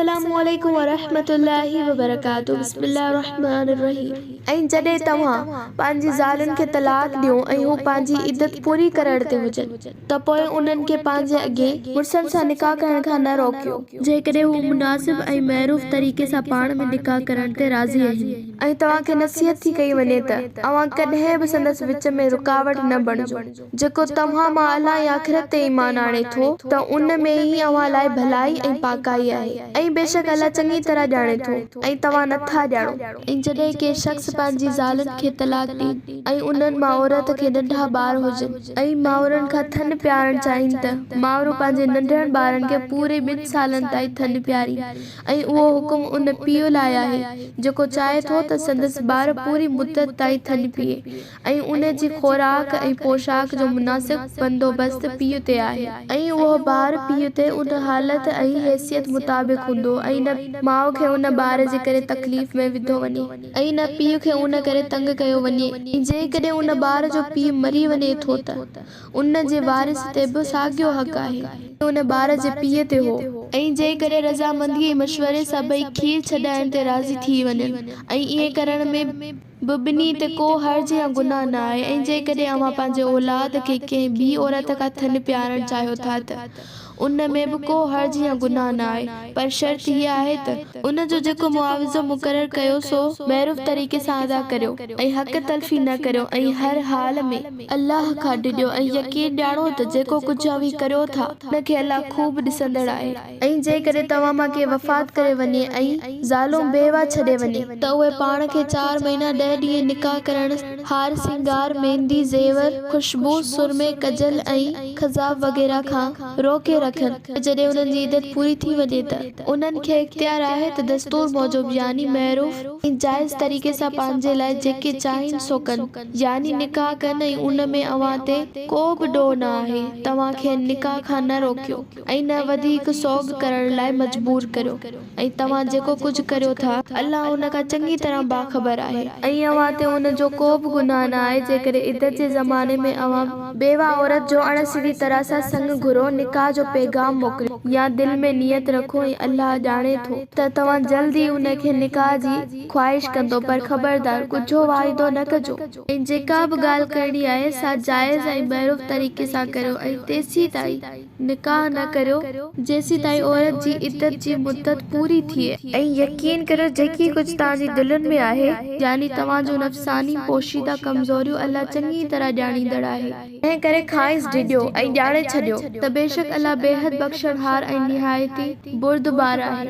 السلام عليڪم ورحمة الله وبرڪاته بسم الله الرحمٰن الرحيم. ۽ جڏهن توهان پنهنجي زالن کي طلاق ڏيو ۽ هو پنهنجي عدت پوري ڪرڻ تي هجن ته پوء انهن کي پنهنجي اڳئين مڙسن سان نڪاح ڪرڻ کان نه روڪيو، جيڪڏهن هو مناسب ۽ معروف طريقي سان پاڻ ۾ نڪاح ڪرڻ تي راضي آهن. ۽ توهان کي نصيحت ٿي ڪئي وڃي ته اوهان ڪڏهن به سندس وچ ۾ رڪاوٽ نه بڻجو. جيڪو توهان مان الله ۽ آخرت تي ايمان آڻي ٿو ته ان ۾ ئي اوهان لاء ڀلائي ۽ پاڪائي آهي ۽ بيشڪ الله چڱي طرح ڄاڻي ٿو ۽ توهان نه ٿا ڄاڻو. ۽ جڏهن ڪنهن شخص پنهنجي زالن کي طلاق ڏئي ۽ انهن مان عورت کي ننڍا ٻار هجن ۽ مائرن کان ٿڃ پيارڻ چاهين ته مائرون پنهنجي ننڍڙن ٻارن کي پوري ٻن سالن تائين ٿڃ پيارين ۽ اهو حڪم ان پيء لاء آهي جيڪو چاهي ٿو ته سندس ٻار پوري مدت تائين ٿڃ پيئي ۽ ان جي خوراڪ ۽ پوشاڪ جو مناسب بندوبست پيء تي آهي. ۽ اهو بار پيء تي ان حالت ۽ حيثيت مطابق هوندو ۽ نه ماء کي ان بار جي ڪري تڪليف ۾ وڌو وڃي ۽ نه پيء کي ان ڪري تنگ ڪيو وڃي ۽ جيڪڏهن ان ٻار جو پيء مري وڃي ٿو ته ان جي وارث تي به ساڳيو حق آهي جيئن ان ٻار جي پيء تي هو. ۽ جيڪڏهن رضامندي ۽ مشوري سان ٻئي کير ڇڏائڻ تي راضي ٿي وڃن ۽ ائين ڪرڻ ۾. به ٻنهي تي ڪو حرج يا گناهه نه آهي ۽ جيڪڏهن اوهان پنهنجي اولاد کي ڪنهن ٻي عورت کان ٿڃ پيارڻ چاهيو ٿا ته ان ۾ به ڪو حرج يا گناهه نه آهي پر شرط هيء آهي ته ان جو جيڪو معاوضو مقرر ڪيو سو معروف طريقي سان ادا ڪريو ۽ حق تلفي نه ڪريو ۽ هر حال ۾ الله کان ڊڄو ۽ يقين ڄاڻو ته جيڪو ڪجهه اوهين ڪريو ٿا ان کي الله خوب ڏسندڙ آهي. ۽ جيڪڏهن توهان مان ڪي وفات ڪري وڃي ۽ زالون بيوه ڇڏي وڃي، ته اهي پاڻ کي چار مهينا ڏهه ڏينهن نڪاح ڪرڻ، هار سينگار، ميندي، زيور، خوشبو، سرمي، ڪجل ۽ خضاب وغيره کان روڪي رکن، پوء جڏهن انهن جي عدت پوري ٿي وڃي ته انهن کي اختيار آهي ته دستور موجب يعني معروف ۽ جائز طريقي سان پنهنجي لاء جيڪي چاهين سو ڪن، يعني نڪاح ڪن ۽ ان ۾ اوهان تي ڪو به ڏوهه نه آهي، توهان کين نڪاح کان نه روڪيو. ۽ نه وڌيڪ سوڳ ڪرڻ لاء مجبور ڪريو ۽ توهان جيڪو ڪجهه ڪريو ٿا الله ان کان چڱي طرح باخبر آهي. ۽ اوهان تي ان جو ڪو به گناهه نه آهي جيڪڏهن عدت جي زماني ۾ اوهان بيوه عورت جو اڻ سڌي طرح سان سڱ گهرو، نڪاح جو پيغام موڪليو يا دل ۾ نيت رکو ۽ الله ڄاڻي ٿو ته توهان جلد ئي ان کي نڪاح جي خواهش ڪندو پر خبردار ڳجهو واعدو نه ڪجو. ۽ جيڪا به ڳالهه ڪرڻي آهي سا جائز ۽ معروف طريقي سان ڪريو ۽ تيسيتائين نڪاح نه ڪريو جيسيتائين عورت جي عدت جي مدت پوري ٿئي. ۽ يقين ڪريو جيڪي ڪجهه توهان جي دلين ۾ آهي، يعني توهان جون نفساني پوشيده ڪمزوريون الله چڱي طرح ڄاڻيندڙ آهي. تنهن ڪري کانئس ڊڄو ۽ ڄاڻي ڇڏيو ته بيشڪ الله بيحد بخشڻهار ۽ نهايت ئي بردبار آهي.